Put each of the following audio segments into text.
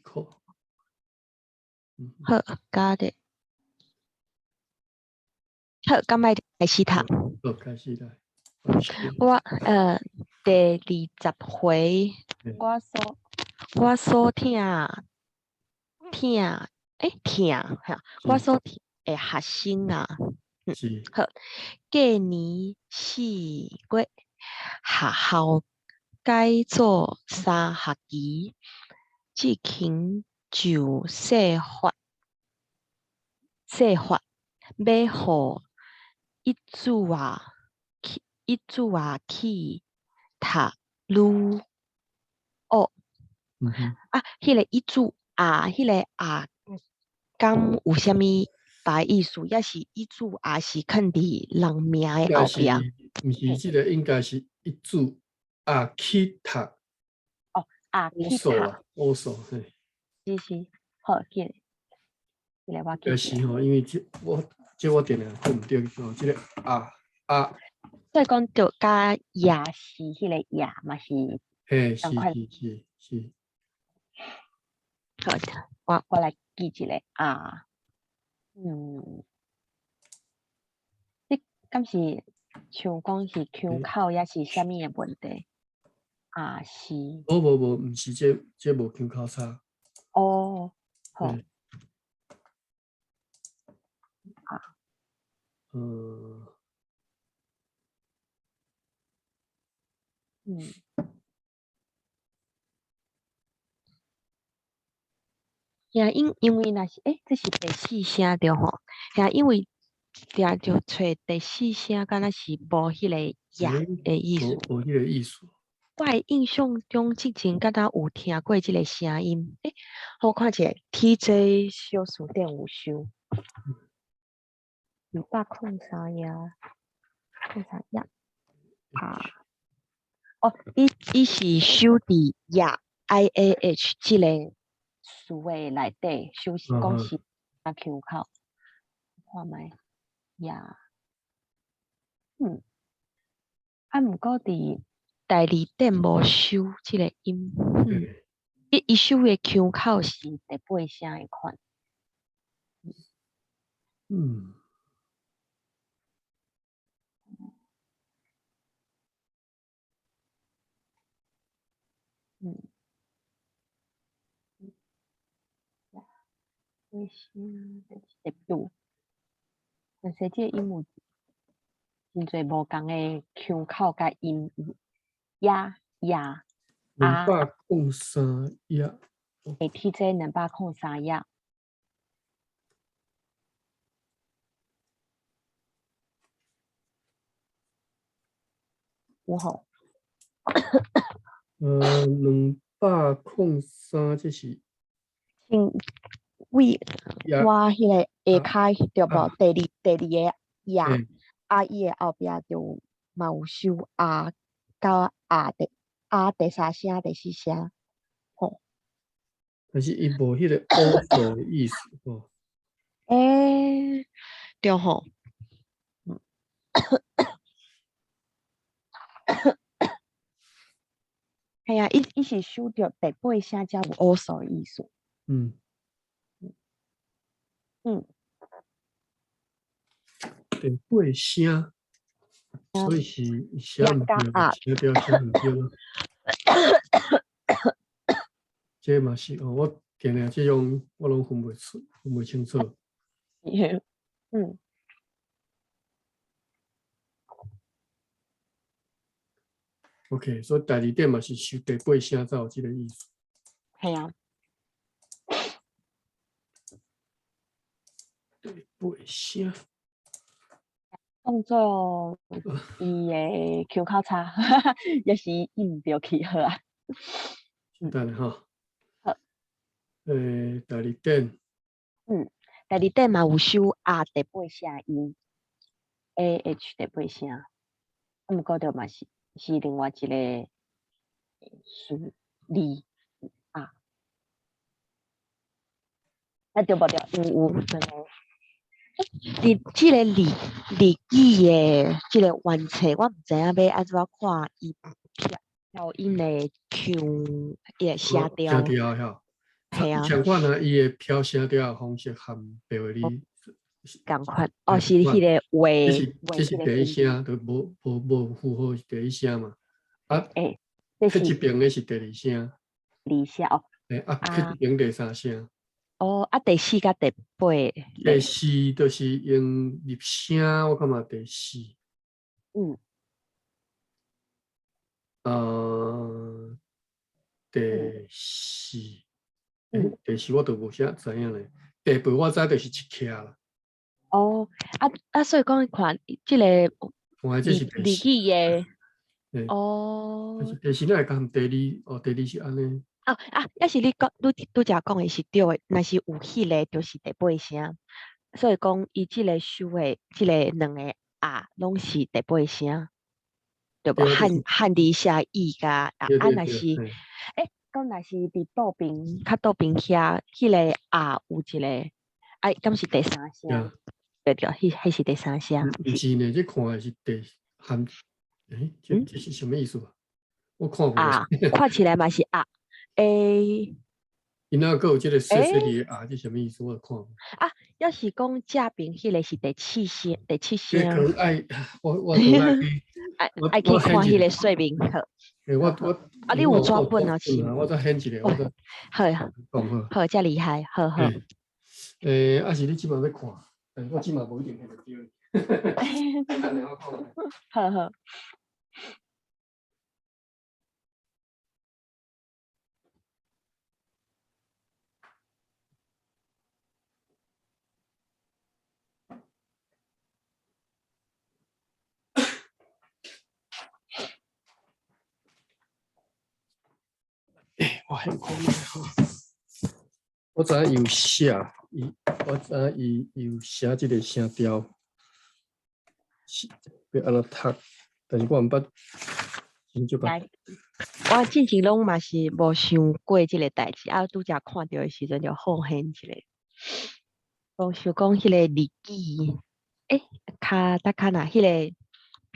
考。好，got it。好，咁欲開始讀。好，開始來。我第20回，我所疼疼疼嚇，我所疼的學生啊，好，過年4月學校改做三學期，這期就細法欲予伊子仔去讀女學。啊，彼个伊子仔，彼个仔，敢有啥物別意思？抑是伊子仔是囥佇人名的後壁？毋是，這个應該是伊子仔去讀。哦，仔去讀。 also，嘿。是是，好，記得，這个我記。是吼，因為這我定定講毋對吼，這个仔仔。所以講著佮也是彼个也嘛是。嘿，是是是是。好，我來記一下啊。這敢是像講是腔口，抑是啥物的問題？啊是。無無無，毋是這無腔口差。哦，好。啊。呀，因為若是這是第四聲對吼？呀，因為定著揣第四聲，敢若是無彼個也的意思。無彼個意思。我的印象中，之前敢若有聽過這个聲音。我看一下，TJ 小辭典有收。203頁，空三頁。啊。哦，伊是收佇也 IAH 這个詞的內底，收是講是啊腔口。看覓也，啊，毋過佇第二典無收這个音，伊收的腔口是第八聲的款。八聲第九，但是這个音有真濟無仝的腔口佮音，呀呀兩百空三頁。 TJ 203頁。有吼？203，這是。先為我彼个下跤對無？第二個也，啊，伊的後壁就嘛有收啊，佮啊第啊第三聲、第四聲，吼。但是伊無彼个 also 的意思吼。對吼。係啊，伊是收著第八聲才有 also 的意思。第八聲，所以是寫毋對，寫對寫毋對咯。這嘛是哦，我定定這種我攏分袂出，分袂清楚。OK，所以第二點嘛是收第八聲才有這个意思。係啊。第八聲。當做伊的腔口差，抑是伊毋對去好啊。等下吼。好。第二點。第二點嘛有收啊第八聲音，AH 第八聲，啊，毋過著嘛是另外一个詞字啊。啊對無對？有兩个。佇這个日語的這个原冊，我毋知影欲按怎看伊調音的腔，伊的聲調。聲調吼，嘿啊。相款啊，伊的飄聲調的方式和白話字仝款，哦，是彼个話，這是第一聲，就無符合是第一聲嘛。啊，欸，彼這邊的是第二聲。二聲哦。欸，啊，彼這邊第三聲。哦，啊，第四佮第八。第四就是用入聲，我感覺第四。第四，欸，第四我都無啥知影咧。第八我知就是一徛啦。哦，啊啊，所以講看這個字字的，哦。第四哪會共第二？哦，第二是按呢。啊啊，抑是你講，拄拄才講的是對的，若是有彼个就是第八聲，所以講伊這个收的這个兩个啊，攏是第八聲，對無？漢漢字寫意共啊啊，若是，欸，講若是佇倒爿較倒爿遐，彼个啊有一个，啊，敢是第三聲？對對，彼是第三聲。毋是呢，這看的是第含，欸，這是啥物意思啊？我看無。啊，看起來嘛是啊。欸，伊若閣有這个細細字的啊，這啥物意思？我看無。啊，抑是講正爿彼个是第七聲，第七聲。可能愛我可能愛去，愛去看彼个說明好。欸，我啊，你有紙本啊？是。我再顯一下，我再。好。講好。好，遮厲害，好好。欸，啊是你這擺欲看？欸，我這擺無一定顯會著。好好。欸，我先看覓吼。我知影伊有寫，伊我知影伊有寫這个聲調，是欲按怎讀，但是我毋捌真少捌。我之前攏嘛是無想過這个代誌，啊，拄才看著的時陣就好現一下。無想講彼个日語，欸，較搭較若彼个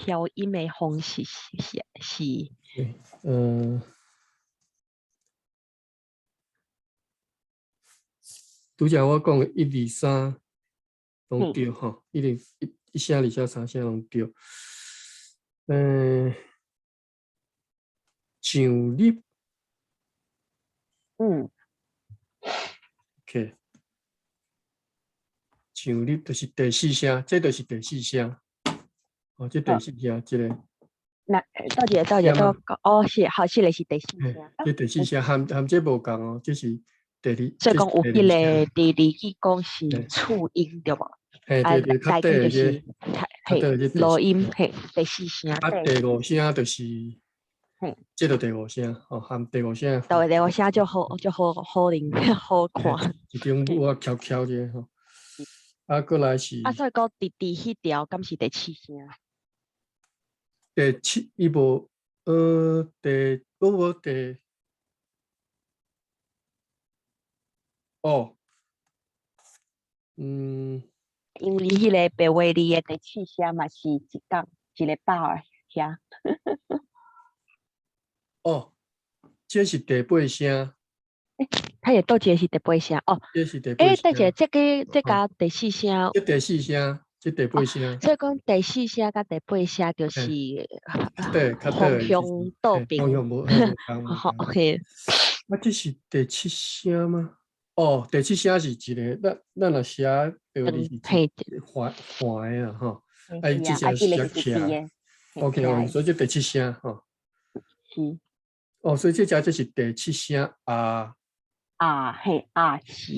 飄音的方式是。拄才我講的一二三攏對吼，一定一聲、二聲、三聲攏對。上入，OK，上入就是第四聲，這就是第四聲。哦，這第四聲，這个。那倒一个，倒一个，哦，是，好，這個是第四聲。這第四聲含含這無仝哦，這是。第二，所以講有彼个第二句講是促音對無？嘿，對對，較短就是嘿，落音嘿，第四聲。啊，第五聲就是，嘿，這就第五聲，哦，含第五聲。對，第五聲就好，就好好靈，好看。一種我悄悄者吼，啊，閣來是。啊，所以講佇佇彼條敢是第七聲？第七，伊無，第，無第。哦，因為彼个白話字的第七聲嘛是一角一个百遐。哦，這是第八聲。欸，它也倒一个是第八聲哦。這是第八聲。欸，等一下，這个這个第四聲。這第四聲，這第八聲。所以講第四聲佮第八聲就是方向倒爿。方向無好，OK。啊，這是第七聲嗎？哦，第七聲是一个，咱若寫白話字是橫橫的啊，吼，啊，伊這聲是寫徛，OK 哦，所以這第七聲吼。是。哦，所以這隻這是第七聲啊。啊嘿啊是，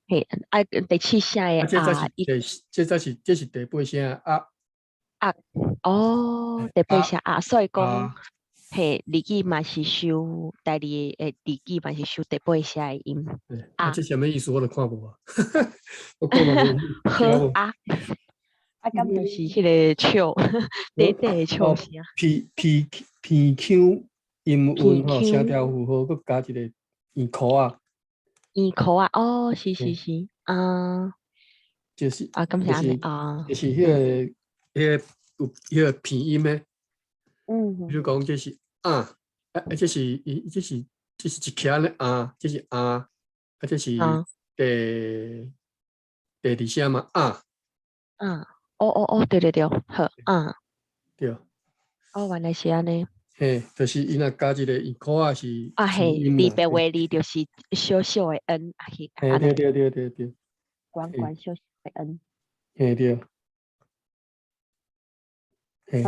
嘿啊第七聲的啊。這才是第，這才是這是第八聲啊。啊，哦，第八聲啊，所以講。嘿，日語嘛是收台語的日語嘛是收第八聲的音。啊，這啥物意思？我都看無啊。我看無。好啊，啊，敢就是彼个笑，短短的笑聲。鼻鼻鼻腔音韻吼，聲調符號，閣加一个圓箍仔。圓箍仔，哦，是是是，啊。就是啊，敢是按呢啊。就是彼个有彼个鼻音的。嗯。比如講，這是啊，啊，這是伊，這是這是一徛咧啊，這是啊，啊這是第二聲嘛啊。啊，哦哦哦，對對對，好啊。對。哦，原來是按呢。嘿，就是伊若加一個伊箍仔是啊嘿，佇白話字就是小小的 n，啊是嘿，對對對對對。懸懸小小的 n。嘿對。嘿，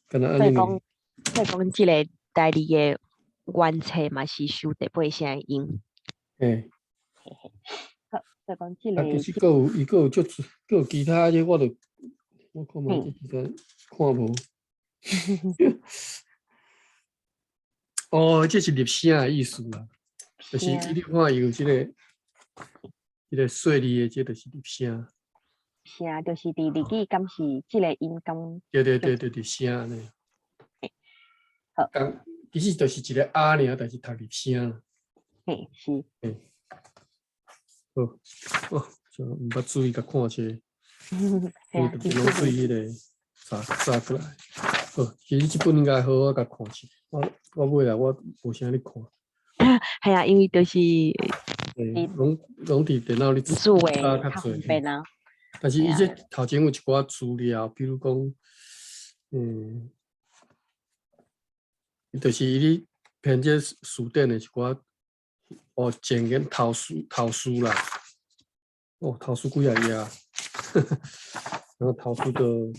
敢若按呢。所以講，所以講，這个台字的原冊嘛是收第八聲的音。嘿。嘿嘿，好，所以講這啊，个。其實閣有伊閣有足，閣有其他這我就我看覓這其實看無。哦，這是入聲的意思啦，就是你看伊有這個細膩的，這就是入聲。聲就是佇日語，敢是這个音敢？對對對對，入聲按呢。好。其實就是一个啊爾，但是讀入聲。嘿，是。嘿。好，哦，就毋捌注意共看這个，因為特別攏對彼个查查過來。好，其實這本應該好好共看一下。我尾來我無啥咧看。係啊，因為就是，攏攏佇電腦裡查較濟。方便啊。但是伊這頭前有一寡資料，比如講，就是伊咧編這詞典的一寡，哦，前言頭詩頭詩啦，哦，頭詩幾仔頁，然後頭詩就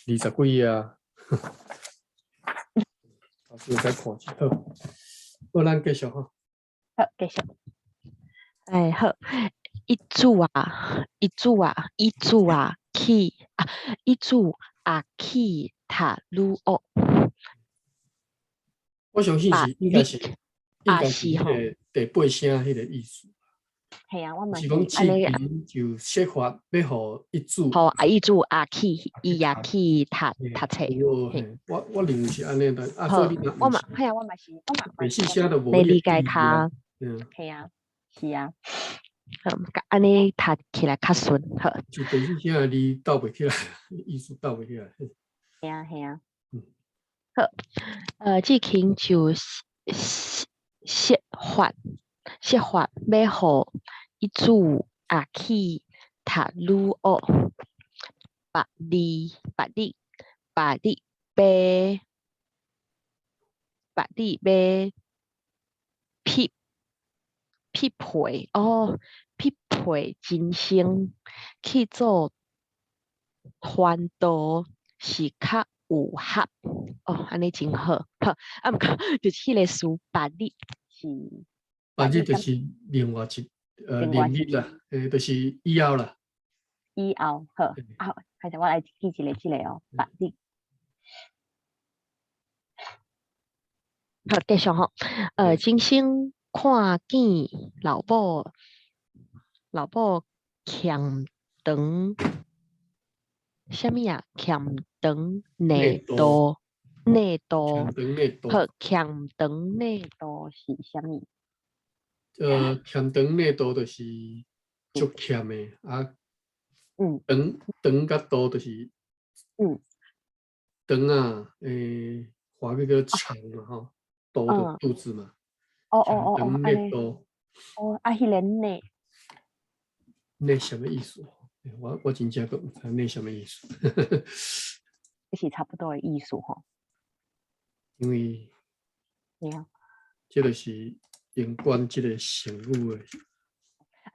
，20幾頁啊，頭詩會使看一下，好，好，咱繼續吼。好，繼續。哎，好，伊子啊，伊子啊，伊子啊，去啊，伊子啊去讀女學。我相信是應該是，應該是彼个第八聲彼个意思。嘿啊，我嘛是講試琴就設法欲予伊子。予啊，伊子也去，伊也去讀讀冊。嘿，我認為是按呢，但啊，所以你我嘛，嘿啊，我嘛是，我嘛。第四聲就無理解較。嗯。嘿啊，是啊。好，按呢讀起來較順，好。就第四聲的字鬥袂起來，意思鬥袂起來。嘿啊，嘿啊。好，志勤就設法設法欲予伊子也去讀女學，別日別日別日買別日買匹配哦，匹配真生去做傳道是較有合哦，按呢真好，好，啊毋過就是彼个詞別日是別日就是另外一另日啦，就是以後啦。以後好，啊，還是我來記一个這个哦，別日。好，繼續吼，真生看見老母，老母欠長，啥物啊？欠長內肚，內肚，好，欠長內肚是啥物？欠長內肚就是足欠的啊。長長佮肚就是，長啊，華語叫長嘛吼，肚就肚子嘛。哦哦哦哦，長內肚。哦，啊，彼个內內啥物意思？我真正閣毋知內啥物意思。這是差不多的意思吼。因為，這就是用關這个成語的。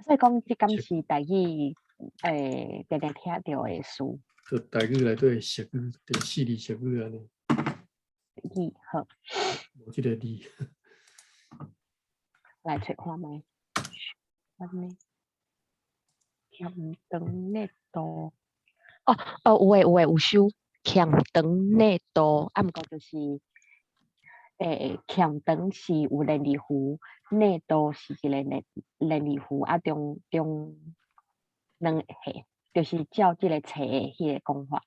所以講，這敢是台語定定聽著的詞。就台語內底俗語，第四字俗語按呢。語好。無這个字。來揣看覓。按呢。欠長內肚。哦哦，有的有的有收欠長內肚，啊，毋過就是，欠長是有連字符，內肚是一個連字符，啊中中兩嘿，就是照這个冊的彼个講法。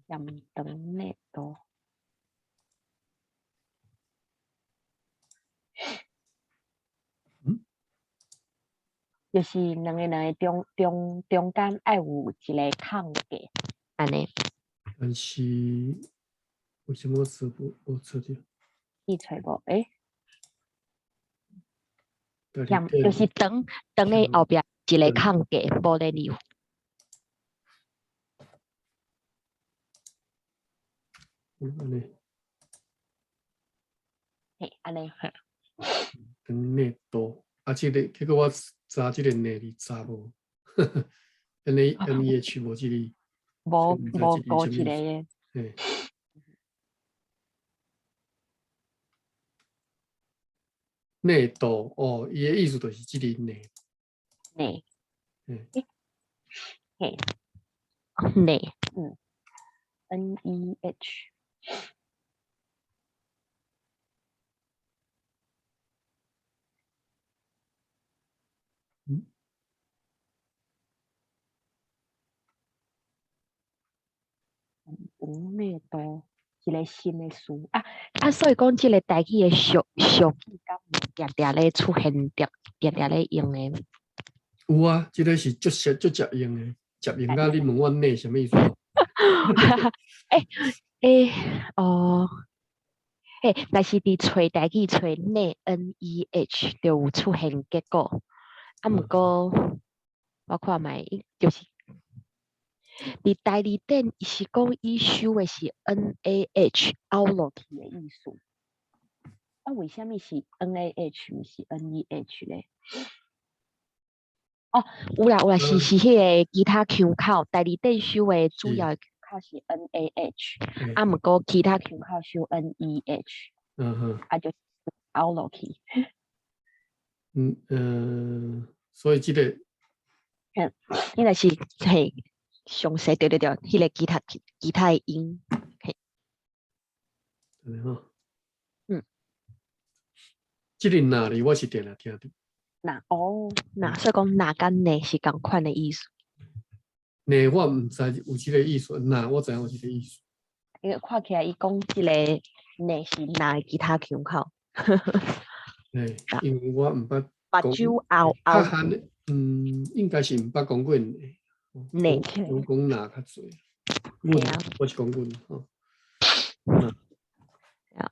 欠長內肚。就是兩个兩个中中中間愛有一个空格，按呢。但是，為什麼我查無查著？你揣無？欸？欠就是長長的後壁一个空格，無連字符。嗯，按呢。嘿，按呢。長內度，啊，這个結果我查這个內字查無，N A N E H 無這個。無無無這个。嘿。內度哦，伊的意思就是這个內。內。嗯。嘿。內，嗯。N E H。嗯。長內度，一个新的词啊啊，所以講這个台語的俗俗語敢有定定咧出現，定定定咧用的？有啊，這个是足熟足捷用的，捷用甲你問我內啥物意思？欸欸哦，欸，若是佇揣台語揣內 N E H 就有出現結果，啊，毋過我看覓，就是佇台字典，伊是講伊收的是 N A H 凹落去的意思。啊，為啥物是 N A H 毋是 N E H 咧？哦，有啦有啦，是是彼个其他腔口，台字典收的主要的腔口是 N A H，啊，毋過其他腔口收 N E H，啊就凹落去。嗯嗯，所以這个，嗯，應該是嘿，詳細對對對，彼个其他的音，嘿。按呢吼。嗯。這个哪裡我是定定聽著。若哦，若所以講若佮呢是仝款的意思。呢我毋知有這个意思，若我知影有這个意思。因為看起來伊講這个呢是若的其他腔口。嘿，因為我毋捌。目睭凹凹。較罕的，嗯，應該是毋捌講過呢。呢。我講若較濟。阮，我是講阮吼。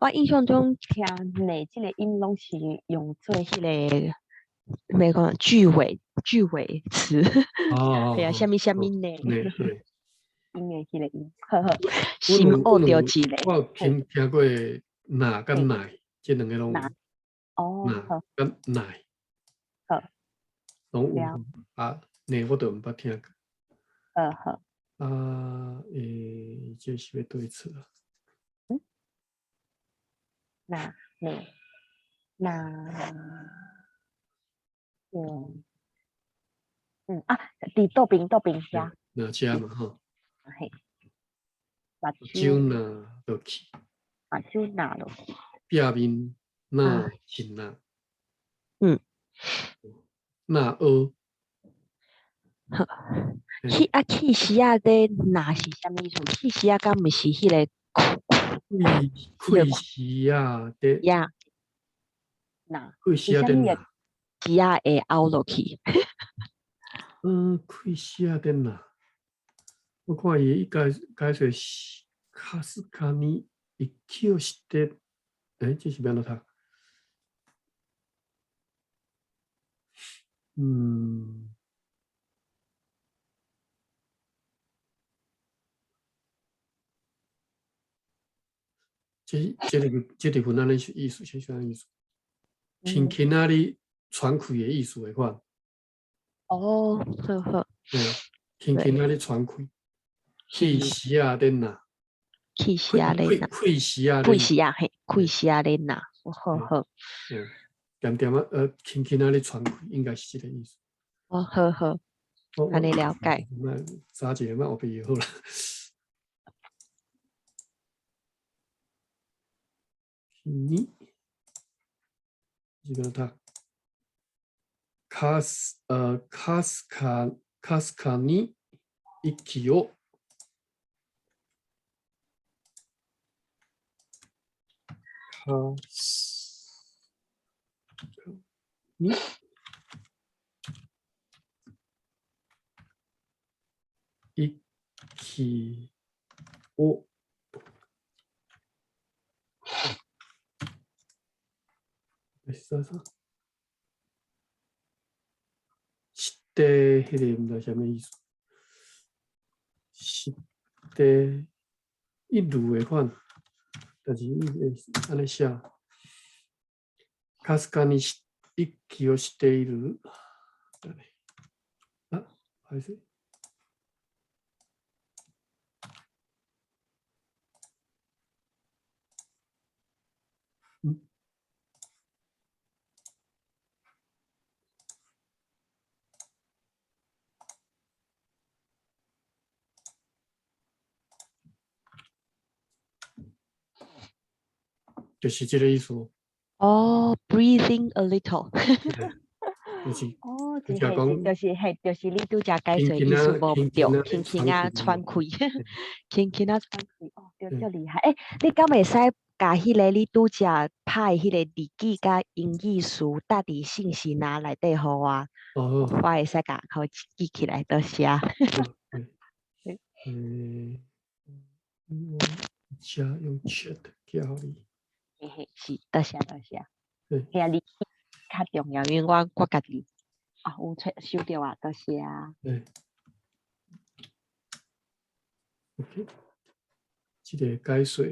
我印象中聽呢這个音攏是用做彼个。欲講句尾詞，哦，係啊，啥物啥物呢？音的彼个音，呵呵，先學著一个。我有聽過若佮奈，這兩个攏有。哦，若佮奈，好，攏有啊，呢我都毋捌聽過。好好。啊，欸，這是欲對詞啊？嗯？若呢？若。嗯嗯啊，佇倒邊倒邊遐。若遮嘛吼。嘿。目睭若落去。目睭若落去。壁面若是若。嗯。若學。好。去啊，去時仔咧，若是啥物意思？去時仔敢毋是彼个？開開時仔咧。呀。若。開時仔咧若。時仔會凹落去。嗯，開時仔咧若。我看伊解解說是かすかに息をして，欸，這是欲按怎讀？嗯。這這個這個文按呢意思是啥意思？輕輕仔咧喘氣的意思的款。哦，好好。對，輕輕仔咧喘氣，氣時仔咧若。氣時仔咧若。氣時仔。氣時仔嘿，氣時仔咧若，好好。嗯，恬恬仔，輕輕仔咧喘氣，應該是這個意思。哦，好好，按呢了解。查一下，莫烏白就好啦。你，這個讀。かす、かすか、かすかに息を。かすに息を是啥啥？して彼个毋知啥物意思。している的款，但是伊会按呢写。かすかに息をしている。啊，歹勢。嗯。就是這个意思。哦，breathing a little。就是哦，就是講，就是嘿，就是你拄才解釋意思無毋對，輕輕仔喘氣，輕輕仔喘氣，哦，對，足厲害。欸，你敢會使共彼个你拄才拍的彼个日記佮英語詞貼佇信息欄內底予我？哦。我會使共予記起來，多謝。嗯，我遮用 chat 寄予你。嘿嘿，是，多謝多謝。嘿啊，日記較重要，因為我家己啊有揣收著啊，多謝。對。OK，這个解說，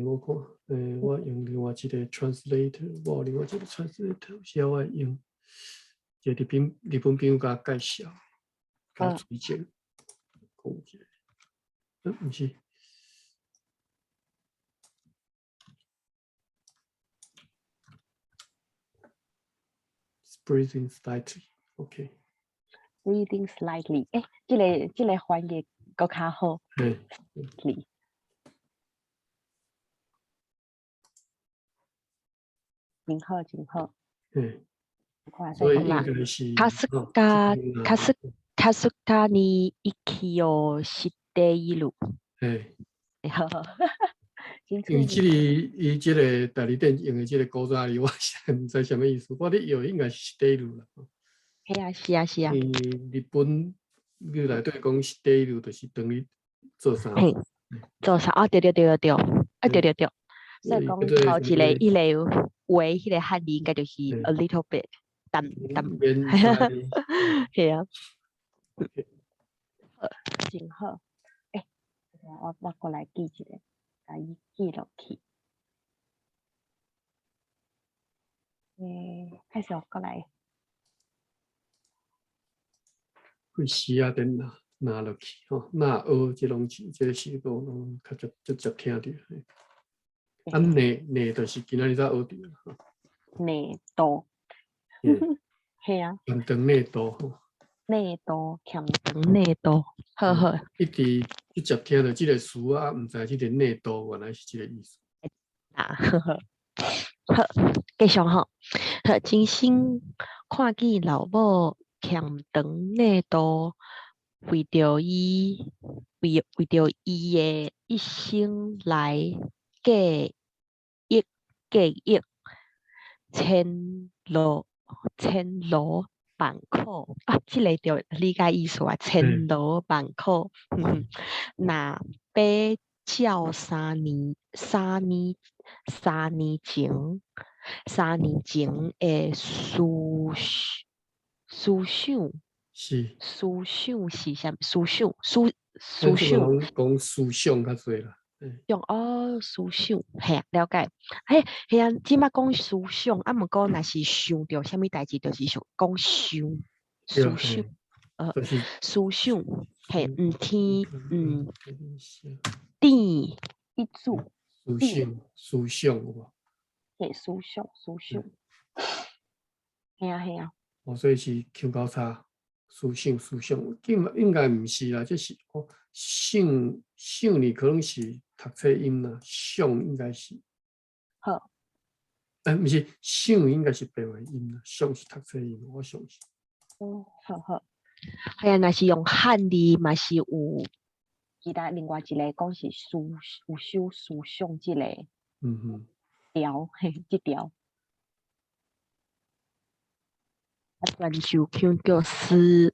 我看，我用另外一个 translator，我有另外一个 translator，是我用一个日本朋友共我介紹，共推薦，講一下，毋是。Breathing slightly, OK. Breathing slightly，欸，這个翻譯閣較好。嘿。真好，真好。嗯。所以應該是。かすか、かす、かすかに息をしている。嘿。好好。因為這個伊這个代理店用的這个古早字，我實在毋知啥物意思。我咧以為應該是している啦。嘿啊，是啊，是啊。因為日本語內底講している，就是當你做啥。嘿，做啥？哦，對對對對對，啊對對對。所以講頭一个伊个話，彼个漢字應該就是 a little bit，淡淡。係啊。好，真好。欸，我閣來記一下，共伊記落去。欸，開始閣來。開始啊，等拿拿落去吼，拿學這攏是這個是講攏較直直接聽著。啊，內內就是今仔日才學著吼。內度。係啊。欠長內度吼。內度，欠長內度，好好。一直直接聽著這个詞啊，毋知這个內度原來是這个意思。啊，呵呵，好，繼續吼。好，真心看見老母欠長內度，為著伊，為著伊的一生來計憶計憶，千勞千勞萬苦啊！這个就理解意思啊，千勞萬苦。若比照三年前的思想，是思想是啥物？思想思想。講思想較濟啦。想哦，思想，嘿啊，了解。嘿，嘿啊，這擺講思想，啊，毋過若是想著啥物代誌，就是想講想思想，思想，嘿，毋天毋地一組。思想，思想有無？嘿，思想，思想。嘿啊，嘿啊。哦，所以是 Q 交叉，思想，思想，應該毋是啦，這是哦，想想你可能是讀冊音啦，想應該是。好。欸，毋是，想應該是白話音啦，想是讀冊音，我相信。哦，好好。係啊，若是用漢字嘛是有其他另外一個講是思有修思想這個。條嘿，這條。啊，全首腔叫思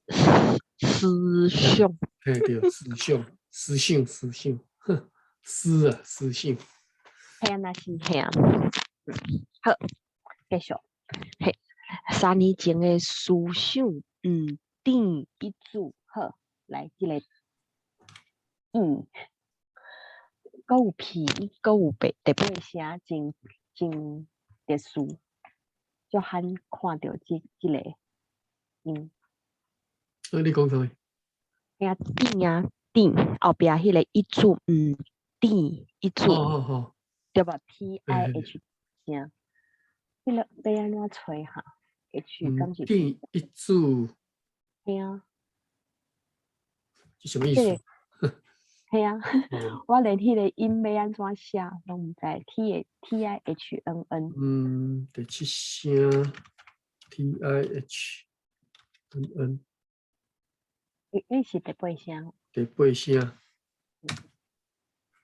想。嘿，對，思想，思想，思想，哼，思啊，思想。嘿啊，若是嘿啊。好，繼續。3年前的思想毋甜一字，好，來這個嗯，閣有鼻音，閣有第八聲，真真特殊，足罕看著這個音。啊，你講啥物？遐甜啊甜，後壁彼個一字毋甜一字，對無？T I H 聲，彼個欲按怎揣哈？H 敢是？甜一字。嘿啊。這啥物意思？嘿啊，我連彼個音欲按怎寫攏毋知。T 的 T I H N N。嗯，第七聲 T I H N N。伊是第八聲。第八聲。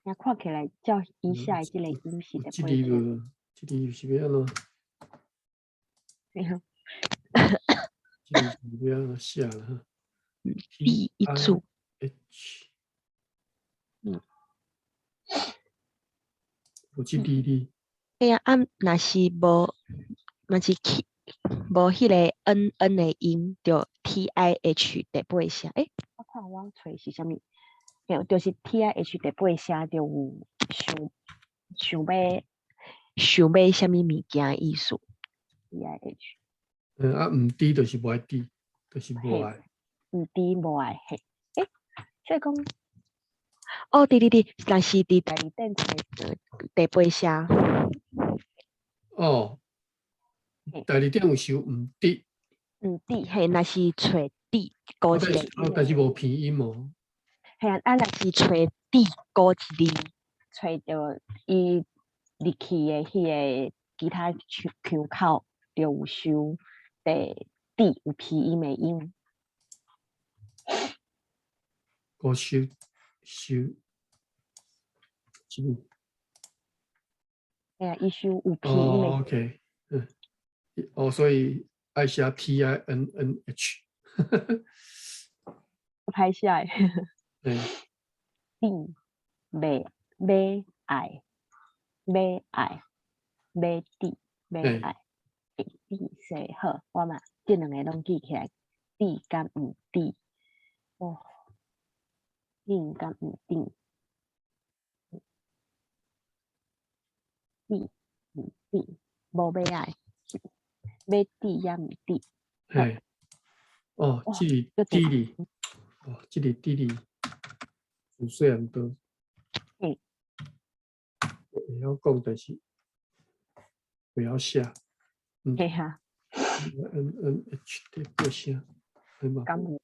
若看起來照伊寫的這個音是第八聲。這字無，這字是欲按怎？對啊。這字是欲按怎寫啦？哈。 D 一組。 H。無這字哩。嘿啊，啊，若是無，若是去無彼個 N N 的音，就 T I H 第八聲。欸，我看我揣是啥物？對，就是 T I H 第八聲，就有想想欲想欲啥物物件的意思。T I H。嗯，啊，毋甜就是無愛甜，就是無愛。毋甜無愛，嘿，欸，所以講，哦，對對對，若是佇第二典揣第八聲。哦，第二典有收毋甜。毋甜，嘿，若是揣甜，加一個。啊，但是無鼻音哦。嘿啊，啊，若是揣甜加一字，揣著伊入去的彼個其他腔腔口，就有收第甜有鼻音的音。我收收，這個。嘿啊，伊收有鼻音的。哦，OK，嗯，哦，所以愛寫 T I N N H。歹寫。對。甜，袂欲愛，欲愛，欲甜，欲愛，甜說好，我嘛這兩個攏記起來，甜佮毋甜，哦，甜佮毋甜，甜毋甜，無欲愛，欲甜抑毋甜。嘿，哦，這個甜字，哦，這個甜字，自細漢都會曉講，但是袂曉寫。嗯。嘿哈。 N N H 第八聲，對嗎？敢有？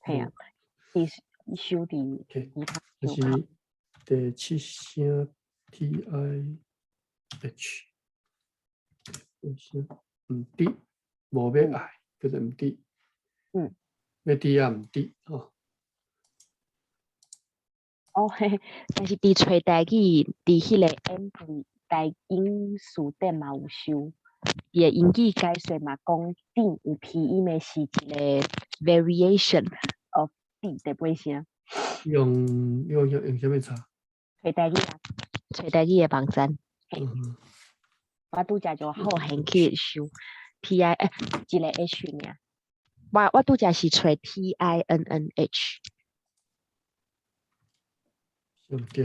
嘿啊，伊收佇其他。就是第七聲 T I H，第八聲毋甜，無欲愛，叫做毋甜。欲甜也毋甜，吼。哦嘿，但是佇揣台語，佇彼個 M 台英辭典嘛有收，伊的英語解說嘛講，甜有鼻音的是一個 variation of 甜第八聲。用啥物查？揣台語啊，揣台語的網站。我拄才就好興去搜 T I 欸，一個 H 爾。我拄才是揣 T I N N H。對毋對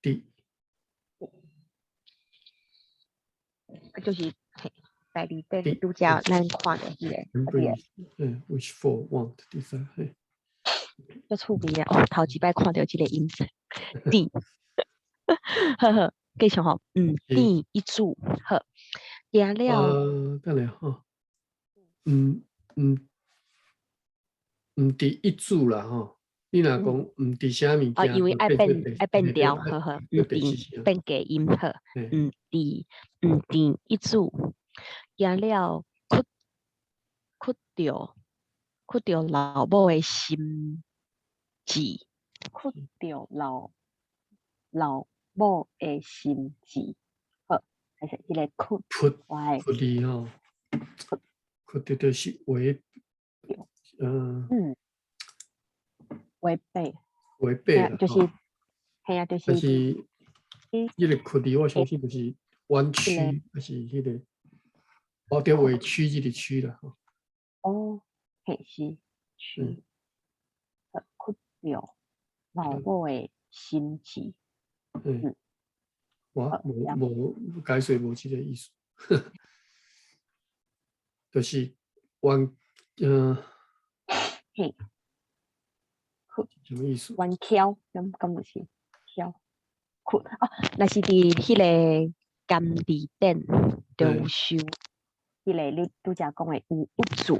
？D。就是嘿，第二典拄才咱看著彼個，嗯，wish for want 第三嘿。足趣味的哦，頭一擺看著這個音，甜，好好，繼續吼，嗯，甜一組，好，行了。等下吼，嗯嗯，毋佇一組啦吼，你若講毋佇啥物件，哦，因為愛變愛變調，好好，毋佇變假音好，毋佇毋佇一組，行了，屈屈著屈著老母的心志，屈著老老母的心志，好，還是彼個屈屈我屈字吼，屈著就是違，嗯，嗯，違背，違背就是，嘿啊，就是，但是彼个屈字，我相信就是弯曲，抑是彼个，哦对，委屈這個屈啦。哦，嘿是屈，屈著老母的心志。嗯，我無無解說無這個意思，就是彎，嘿，什麼意思？彎翹，敢敢有是翹？屈哦，若是佇彼個甘地頂，就有收彼個你拄才講的有鬱字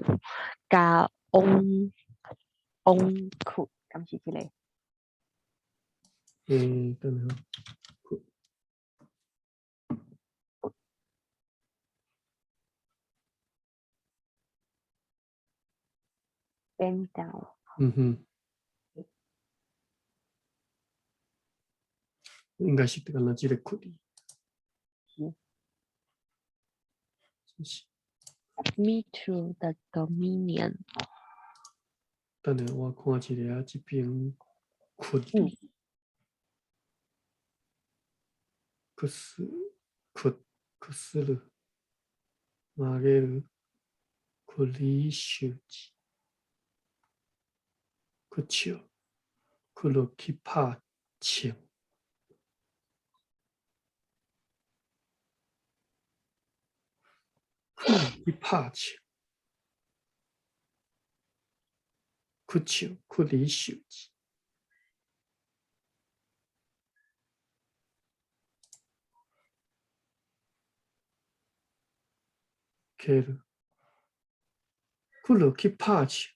佮往往屈，敢是這個？嗯，等下。 Bend down。嗯哼，應該是敢若這個屈字。是。 Me to the dominion。等下我看一下這邊屈字。可是，屈屈死了，曲げる，屈り受字。屈笑，屈落去拍銃，屈落去拍銃，屈笑，屈り受字。蹴る，屈落去拍銃。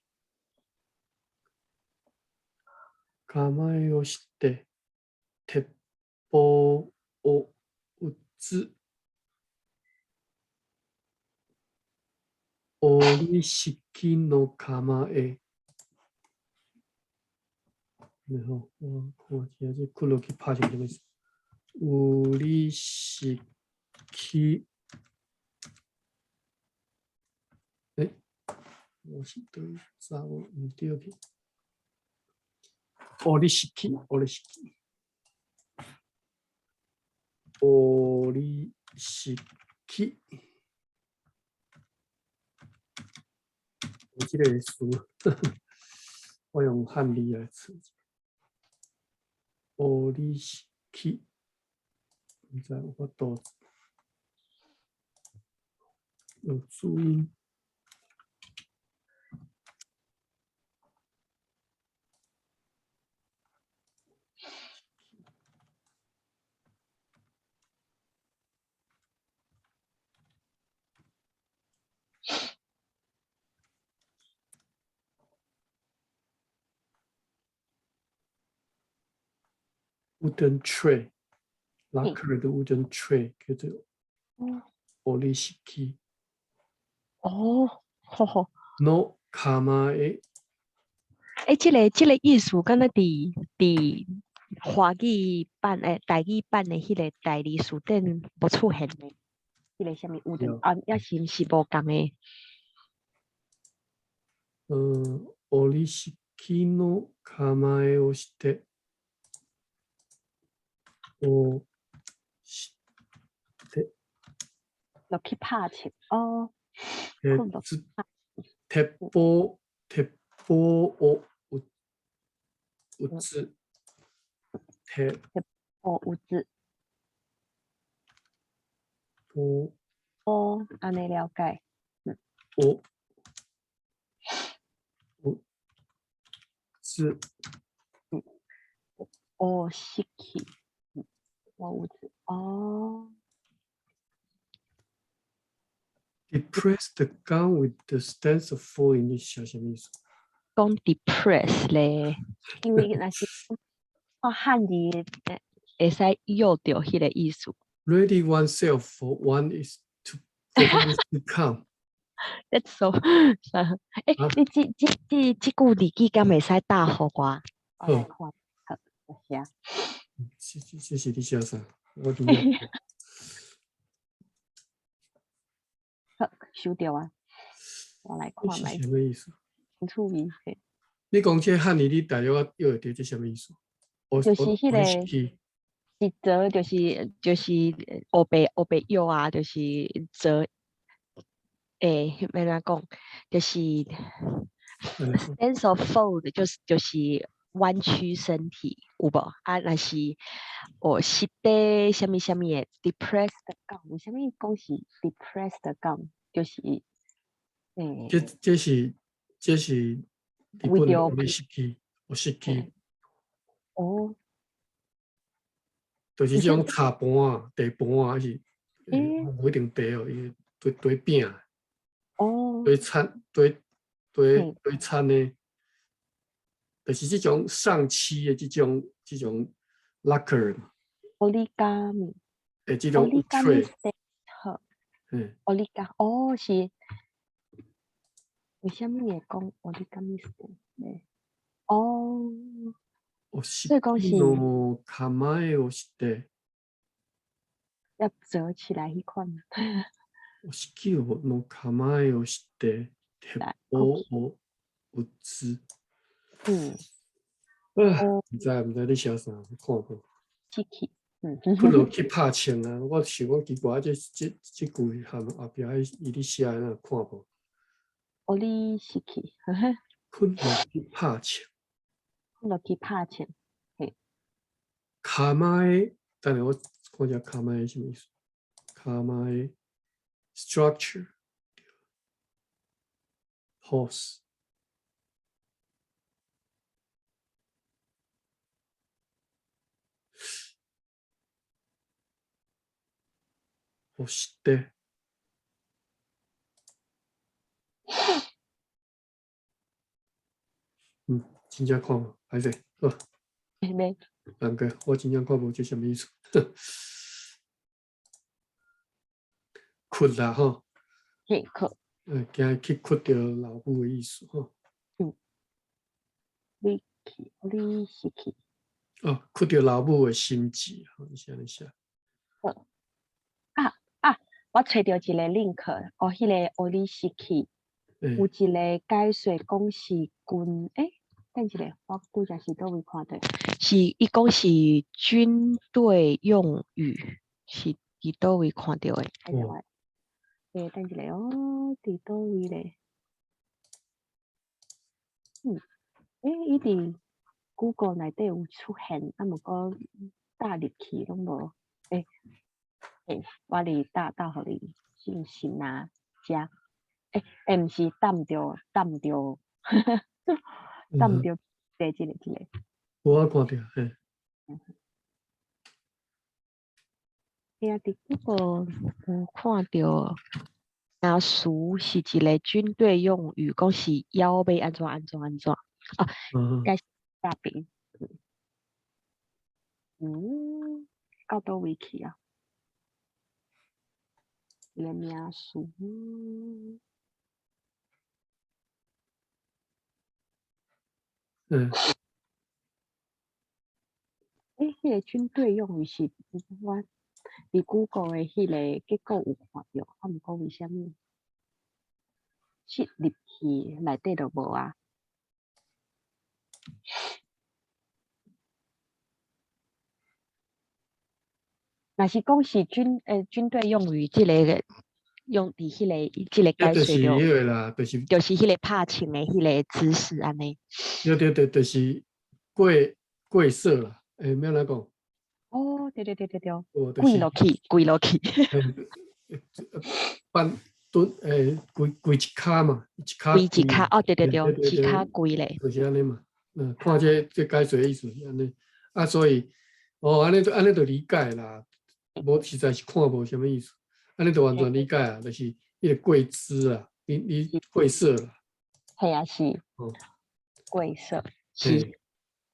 構えをして、鉄砲を撃つ。折り式の構え。然後我看一下這屈落去拍是啥物意思？折り式。欸，我是佗走毋對去。折り式，折り式，折り式。有這個詞，我用漢字來查。折り式，毋知有法度有注音。 Wooden tray, lacquered wooden tray 叫做折り式。哦，吼吼。の構え。欸，這個意思敢若佇佇華語版的台語版的彼個台字詞典無出現呢？彼個啥物有的啊，抑是毋是無仝的？嗯，折り式の構えをして。をして。落去拍銃哦。鉄砲、鉄砲を撃つ。鉄砲撃つ。砲。哦，按呢了解。を撃つ。哦，式。我有哦。 Depress the gun with the stance of falling 你寫啥物意思？講 depress 咧，因為若是看漢字，會使用著彼個意思。 Ready oneself for what is to come。 That's so。欸，你這這這這句字句敢會使打予我？我來看，好，多謝。這這這是你寫啥？我今日。好，收著啊！我來看覓。是啥物意思？真趣味。你講這漢字，你大約會著這啥物意思？就是彼個。是折就是烏白烏白藥啊，就是折，欸，欲按怎講，就是 stance of fold，就是彎曲身體，有無？啊，若是哦，實體啥物啥物的 depressed 講，為啥物講是 depressed 講？就是欸，這是日本的折式，折式。哦。就是這種茶盤啊、茶盤啊，還是無一定茶哦，伊對對餅。對餐對對對餐的，就是這種上漆的這種 lacquer。 Origami。欸，這種 tray。好。Origami，哦，是。為啥物會講 origami 呢？哦。所以講是。の構えをして。要折起來彼款。折式の構えをして，鐵砲を撃つ。啊，毋知你寫啥，看過。機器。屈落去拍槍啊！我想講奇怪，這句含後壁伊咧寫的，哪看無？折式。屈落去拍槍。屈落去拍槍。嘿。構え，等下我看下構え啥物意思？構え structure pose。をして。嗯，真正看無，歹勢，好。沒。難過，我真正看無這啥物意思。屈啦吼。嘿，屈。驚去屈著老母的意思吼。嗯。你去，你是去。哦，屈著老母的心志，吼，你是按呢寫。好。啊啊！我揣著一個 link，哦，彼個折式，有一個解說講是軍，欸，等一下，我拄才是佗位看著，是伊講是軍隊用語，是佇佗位看著的？哦。欸，等一下哦，佇佗位咧？嗯，欸，伊佇 Google 內底有出現，啊，毋過打入去攏無，欸。欸，我佇打打予你信息啊，遮，欸欸，毋是抌著抌著，抌著，第這個這個。我看著，嘿。嘿啊，佇 Google 有看著，名詞是一個軍隊用語，講是腰欲按怎按怎按怎，啊，該是大兵。嗯，到佗位去啊？一個名詞。欸，彼個軍隊用語是我佇 Google 的彼個結果有看著，啊，毋過為啥物設入去內底就無啊？若是講是軍隊用語，這個用佇彼個這個解說就，就是彼個啦，就是就是彼個拍槍的彼個姿勢按呢。對對對，就是跪跪設啦，欸，欲按怎講？哦，對對對對對，跪落去，跪落去。半蹲，欸，跪跪一跤嘛，一跤。跪一跤，哦，對對對，一跤跪咧。就是按呢嘛，嗯，看這解說的意思是按呢，啊，所以，哦，按呢就按呢就理解啦。無實在是看無啥物意思，按呢就完全理解啊，就是彼個跪姿啊，你跪設啦。係啊，是。跪設是。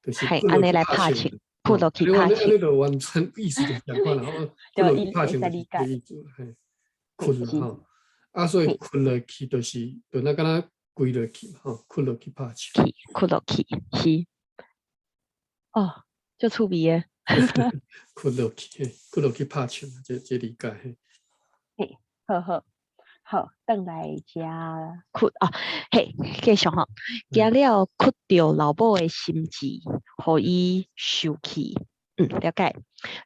就是係按呢來拍槍，屈落去拍槍。按呢就完全意思就共款啦，屈落去拍槍就是這意思，嘿，屈啦吼，啊，所以屈落去就是，就若敢若跪落去吼，屈落去拍槍。屈落去是。哦，足趣味的。屈落去，屈落去拍槍，這理解嘿。嘿，好好好，轉來遮屈哦，嘿，繼續吼，驚了屈著老母的心志，予伊受氣。了解。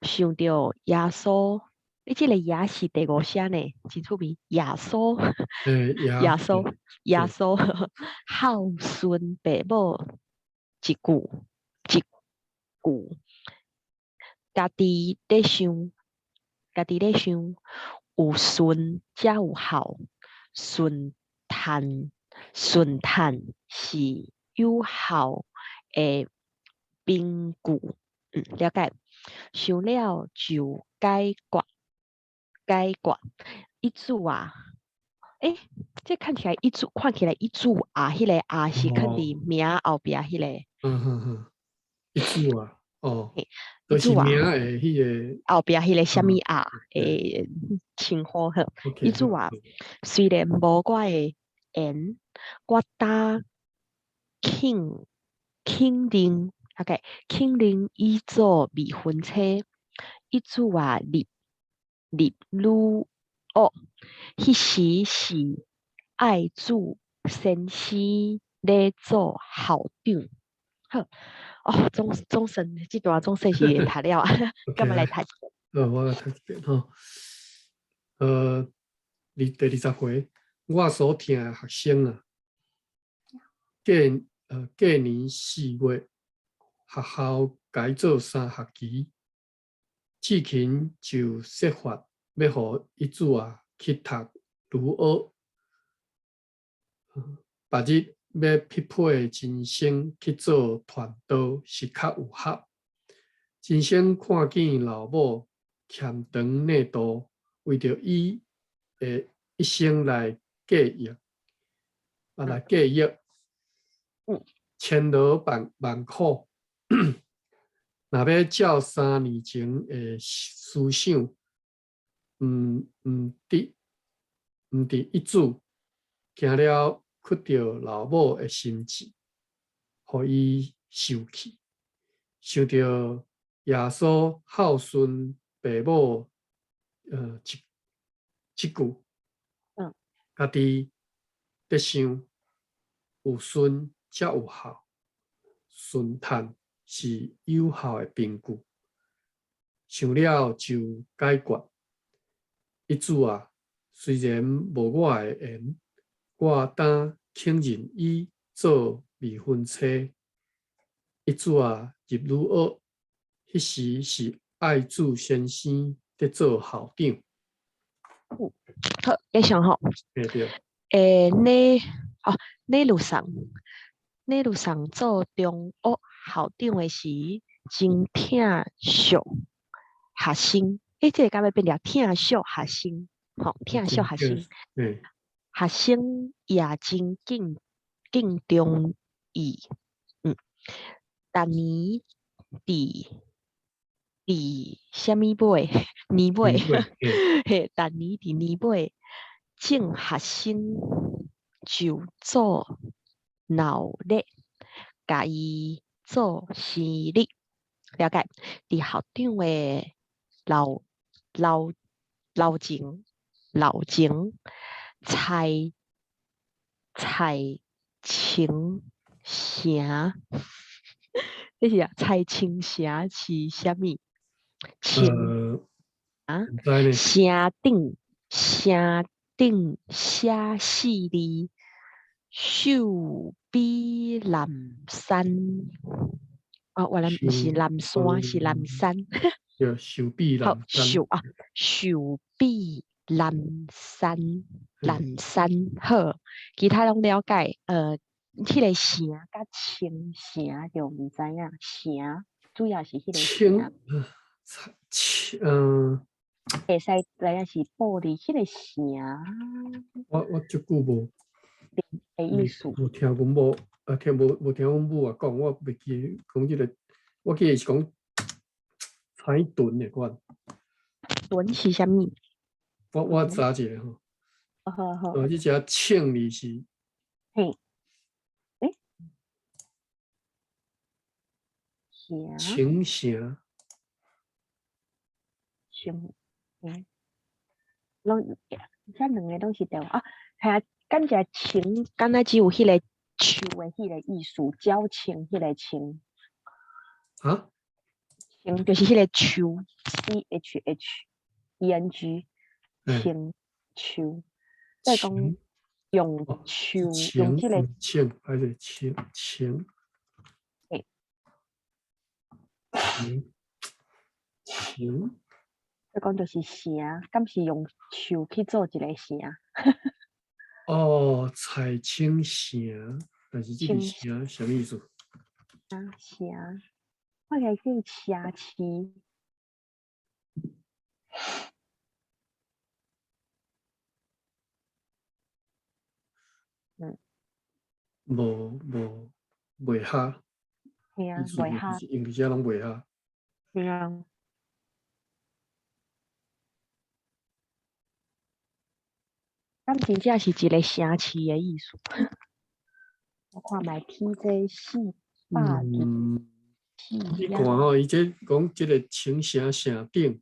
想著耶穌，你這個耶是第五聲呢，真趣味。耶穌，耶穌，耶穌，孝順爸母一句一句，家己咧想，家己咧想，有順才有孝，順趁順趁是有效的憑據。了解。想了就解決，解決。伊主啊，這看起來伊主，看起來伊主啊，彼个啊是囥佇名後壁彼个。嗯哼哼，伊主啊，哦，就是名的彼个後壁彼个啥物啊的稱呼好。伊主啊，雖然無我的緣，我擔肯肯認，OK，肯認伊做未婚妻。伊主啊，入入女屋，彼時是愛子先生咧做校長。好，哦，總算這段總算是讀了啊，敢欲來讀？好，我來讀一遍吼。第20回，我所疼的學生啊，過年4月，學校改做三學期，志勤就設法欲予伊子啊去讀女學。別日欲匹配真生去做傳道是較有合。真生看見老母儉長躡肚，為著伊的一生來計劃，啊來計劃，千勞萬萬苦，若欲照3年前的思想，毋佇一子，驚了屈著老母的心志，予伊受氣。想著耶穌孝順爸母，這句，家己咧想，有順才有孝，順趁是有效的憑據。想了就解決。伊子啊，雖然無我的緣，我擔肯認伊做未婚妻。伊子啊，入女學，彼時是愛子先生佇做校長。好，繼續吼。對對。李路上，李路上做中學校長的時，真疼惜學生。這个敢欲變成疼惜學生，吼，疼惜學生。學生也真敬敬重伊。逐年佇啥物尾？年尾，嘿，逐年佇年尾，眾學生就做鬧熱，共伊做生日。了解？佇校長的樓前，蔡蔡清城，這是啊，蔡清城是啥物？清啊，城頂城頂寫四字，壽比南山。哦，原來毋是南山，是南山。對，壽比南山。壽啊，壽比南山，南山好，其他攏了解。彼个城佮青城就毋知影，城主要是彼个城。青，會使知影是布伫彼個城。我足久無的意思。無聽阮某，啊，聽無無聽阮母啊講，我袂記講這个，我記得是講彩盾的款。盾是啥物？我查一下吼。好好。哦，這隻青字是。嘿。青城。城，攏，這兩个攏是對啊，係啊，感覺青，敢若只有彼个樹的彼个意思，鳥青彼个青。啊？青就是彼个樹 CHHENG 青樹，即係講用樹用這個青還是青青？青，即講就是城，敢是用樹去做一个城？哦，彩青城，但是這個城啥物意思？啊，城，我來叫城市。無無袂合。嘿啊，袂合。因為這攏袂合。嘿啊。敢真正是一个城市的意思？我看覓 TJ 400你看吼，伊這講這个青城城頂。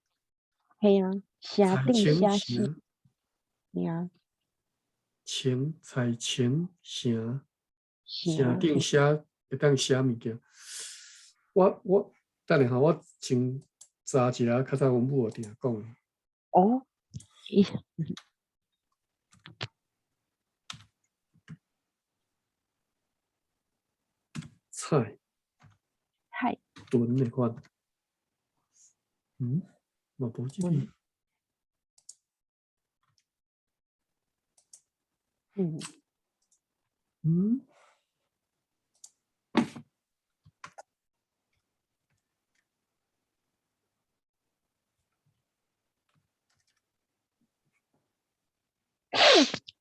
嘿啊，城頂寫四。嘿啊。青彩青城城頂寫會當寫物件。我等下吼，我先查一下，較早阮母有定講。哦。伊。菜。菜。炖的款。嘛無這個。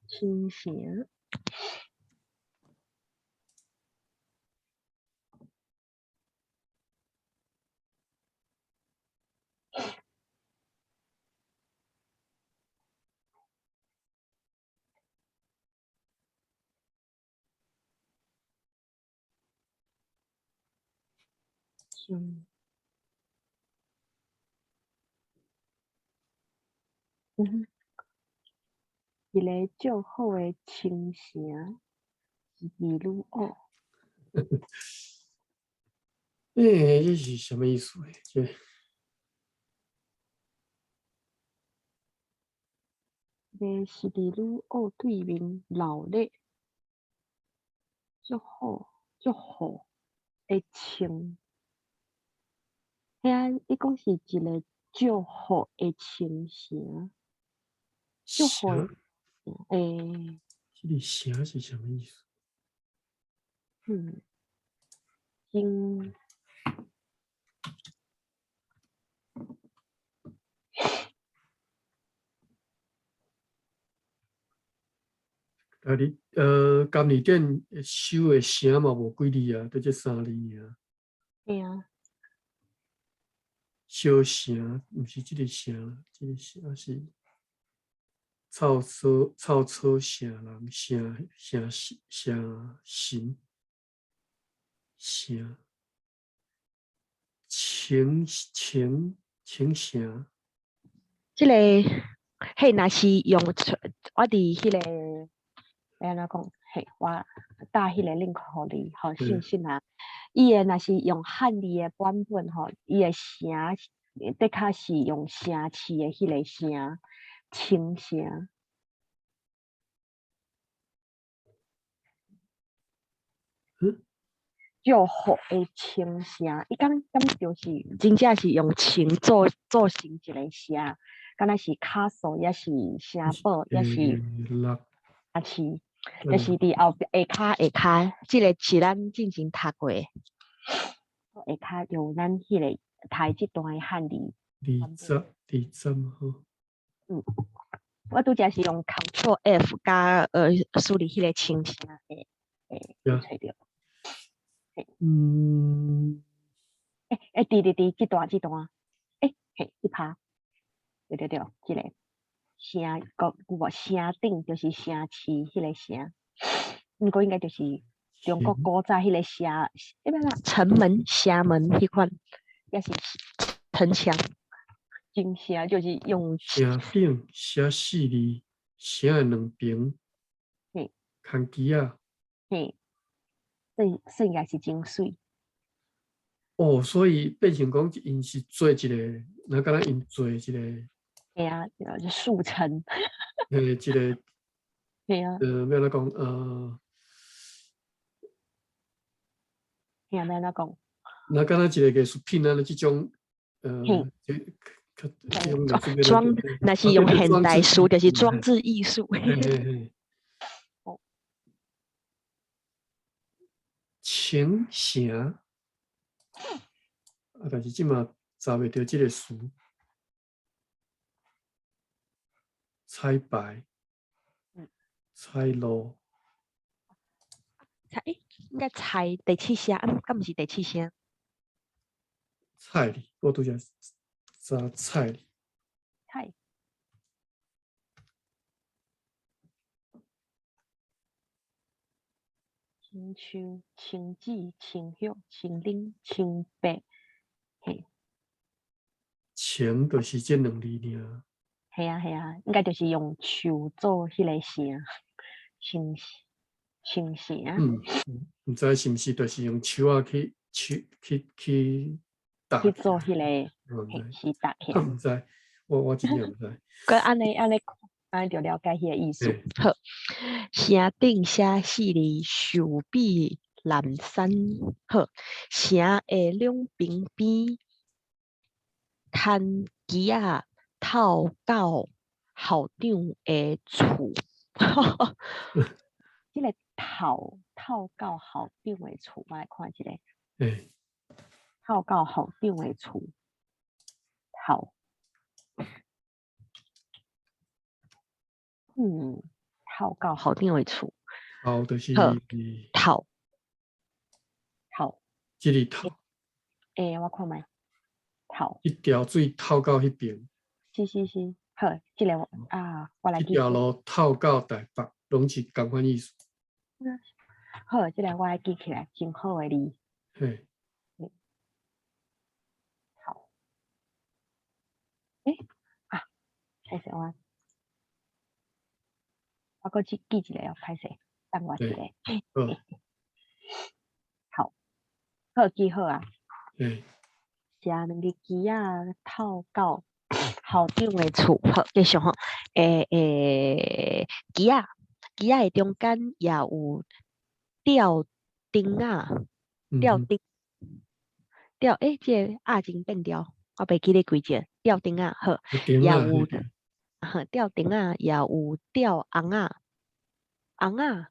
青城。一个足好的青城是美女哦。欸，这是啥物意思？这个是伫女澳对面闹热，足好足好的青。遐伊讲是一个足好的青城，足好的欸。这个城是啥物意思？真。啊，你监理店收的城嘛无几字啊，得這三字爾。對啊。小城，毋是這個城，這個城是臭草臭草城人城城城神城青青青城。這個彼若是用出，我佇彼个。欲按怎講？嘿，我打彼个 link 予你，吼，信息啊。伊的若是用漢字的版本吼，伊的城的確是用城市的彼个城，青城。祝福的青城，伊敢敢就是真正是用青做做成一个城，敢若是卡數，抑是城堡，抑是城市，就是佇後壁下跤下跤，這个是咱進前讀過的。下跤用咱彼个讀這段的漢字。20吼。我拄則是用 Ctrl F 加輸入彼个青城的，會揣著。欸，佇佇佇，這段這段，欸，嘿，這拍，對對對，這个城，閣有無城頂就是城市彼个城，毋過應該就是中國古早彼個城，欸，欲啦，城門、城門彼款，抑是城牆。真城就是用城頂寫四字，城的兩邊，牽機仔。嘿，這算應該是真媠。哦，所以變成講𪜶是做一个，若敢若𪜶做一个，嘿啊，就速成。嘿，一个，嘿啊。欲按怎講？嘿啊，欲按怎講？若敢若一个藝術品按呢這種，裝，若是用現代詞，就是裝置藝術。嘿嘿嘿。青城，啊，但是這馬查袂著這个詞。彩排，彩路，彩，應該彩第七聲，啊，敢毋是第七聲？菜哩，我拄才查菜哩。菜。青樹、青子、青葉、青檸、青白，嘿。青就是這兩字爾。嘿啊嘿啊，應該就是用樹做彼个聲，青青城。嗯，毋知是毋是就是用樹仔去樹去去搭去做彼个，嘿，是搭起來。毋知，我真正毋知。閣按呢按呢，按呢就了解彼个意思。好，城頂寫四字，壽比南山。好，城的兩邊邊，牽機仔透到校長的厝。這个透透到校長的厝，我來看一下。透到校長的厝，透。透到校長的厝。透就是好，透。透。這个透。我看覓。透。一條水透到彼邊。是是是，好，這个我啊，我來這條路透到台北，攏是仝款意思。好，這个我愛記起來，真好的字。嘿。好。啊，歹勢我，我閣記記一个哦，歹勢，等我一下。好，好記好啊。寫兩个機仔透到校長的厝，好，繼續吼。機仔，機仔的中間也有吊燈仔，吊燈，吊，這个鴨真變調，我袂記得幾隻吊燈仔，好，也有，吊燈仔，也有吊尪仔，尪仔，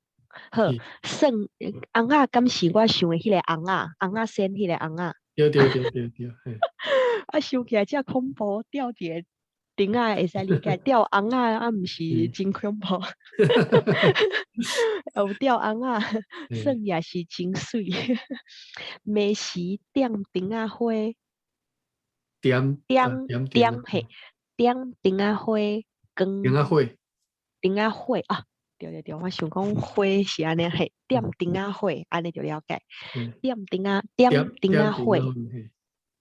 好，算尪仔，敢是我想的彼个尪仔，尪仔先彼个尪仔。對對對對對，嘿。啊，想起來遮恐怖，吊一个燈仔會使理解，吊尪仔啊，毋是真恐怖。有吊尪仔，算也是真媠。暝時點燈仔花，點點點嘿，點燈仔花，光燈仔火，燈仔火啊！對對對，我想講火是按呢嘿，點燈仔火，按呢就了解。點燈仔，點燈仔火，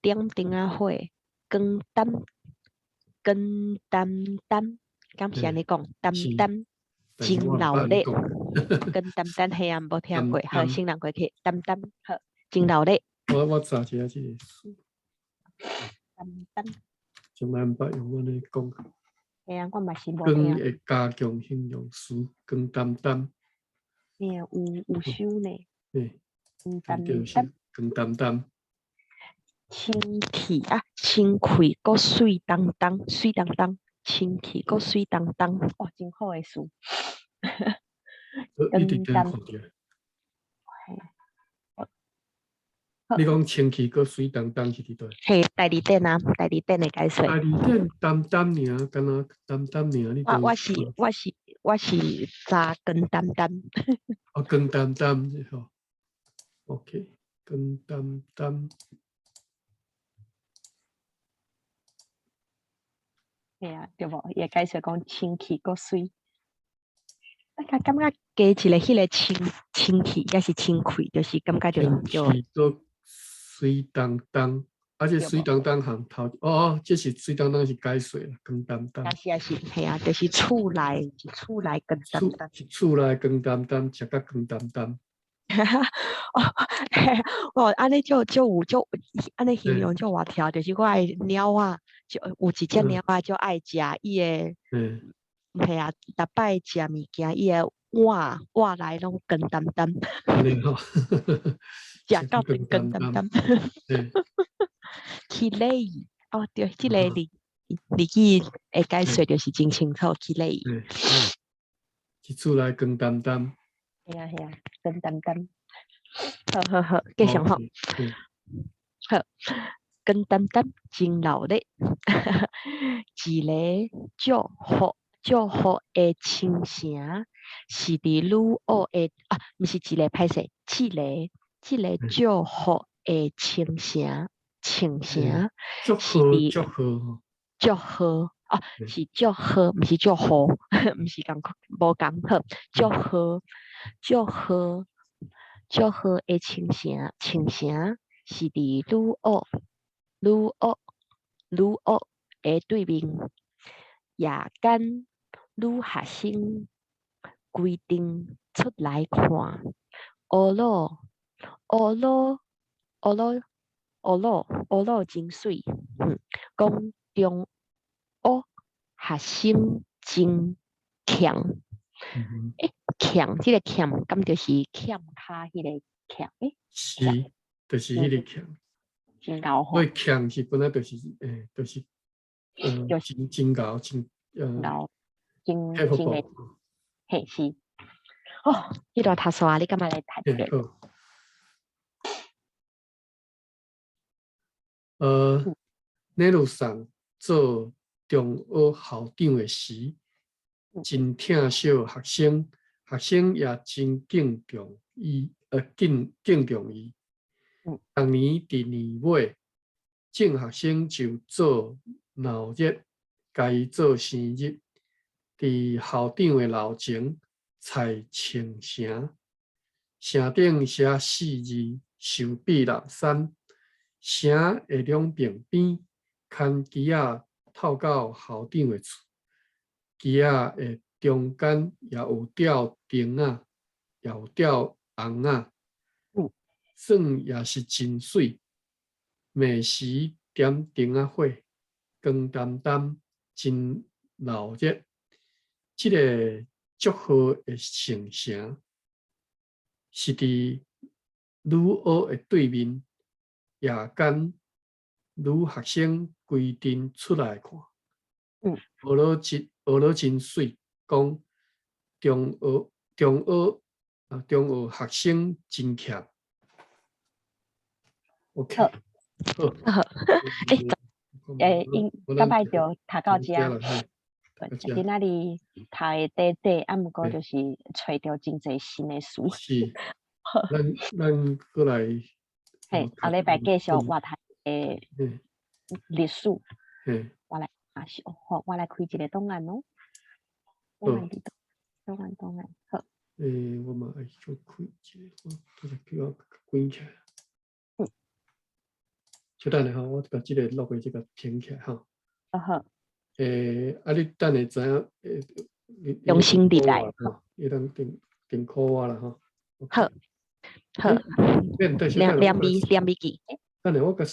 點燈仔火，光淡，光淡淡，敢是按呢講？淡淡真鬧熱，光淡淡嘿啊，無聽過，好，先人過去，淡淡好，真鬧熱。我查一下這个詞。淡淡。從來毋捌用按呢講。嘿啊，我嘛是無光會加強形容詞，光淡淡。嘿啊，有收呢。嘿，光淡淡。光淡淡。清氣啊，清氣閣媠當當，媠當當，清氣閣媠當當，哇，真好的詞。你佇佗看著？你講清氣閣媠當當是佇佗？嘿，大字典啊，大字典的解說。大字典淡淡爾，敢若淡淡爾，你我是查光淡淡。哦，光淡淡吼。OK，光淡淡。嘿啊，對無？伊會解說講清氣閣媠。大家感覺加一个彼个清清氣，抑是清氣，就是感覺就就。清氣閣媠當當，而且媠當當行頭，哦，這是媠當當是解說啦，光淡淡。也是也是，嘿啊，就是厝內，厝內光淡淡。厝內光淡淡，食甲光淡淡。哦，哦，按呢就就有就按呢形容就活跳，就是我的貓仔，就有一隻貓仔就愛食伊的，嘿啊，逐擺食物件，伊的碗碗內攏光澹澹，食到光澹澹。きれい，哦對，這个字字句的解說就是真清楚，きれい。一厝內光澹澹。係啊係啊，光澹澹。好好好，繼續吼。好，光澹澹真鬧熱，一个祝福祝福的清城，是佇女學的啊，毋是一个歹勢，這个這个祝福的清城清城，祝賀祝賀祝賀啊，是祝賀，毋是祝福，毋是仝款，無仝好，祝賀祝賀祝賀的清城清城，是佇女學女學女學的對面，夜間女學生規陣出來看，烏魯烏魯烏魯烏魯烏魯真媠，講中學學生真強，欸，強，這个欠敢就是欠跤彼个欠？欸，是，就是彼个欠。真𠢕吼。我欠是本來就是，欸，就是，真真𠢕，真𠢕，真真的，嘿是。哦，彼段讀煞，你敢欲來讀者？好。ネル桑做中學校長的時，真疼惜學生，學生也真敬重伊，敬敬重伊。逐年佇年尾，眾學生就做鬧熱，共伊做生日。佇校長的樓前踩穿城，城頂寫四字“壽比南山”，城的兩爿邊，牽旗仔透到校長的厝，旗仔的中間也有吊燈仔，也有吊紅仔，算也是真媠。暝時點燈仔火，光澹澹，真鬧熱。這个祝賀的聖城，是佇女學的對面。夜間女學生規陣出來看，學了真學了真媠，講中學中學啊中學學生真強。OK，好，好，欸，欸，應逐擺就讀到遮。今仔日讀的短短，啊，毋過就是揣著真濟新的詞。是，咱咱閣來。嘿，後禮拜繼續活讀的歷史。我來啊，是好，我來開一個檔案哦。檔案佇佗？檔案檔案好。欸，我嘛愛小開一个，我拄才叫我關起來。稍等下吼，我共這个錄的這个停起來吼。啊好。欸，啊你等下知影，欸，你重新入來。你當定定 call 我啦吼。好。好，兩兩筆兩筆記。等下我共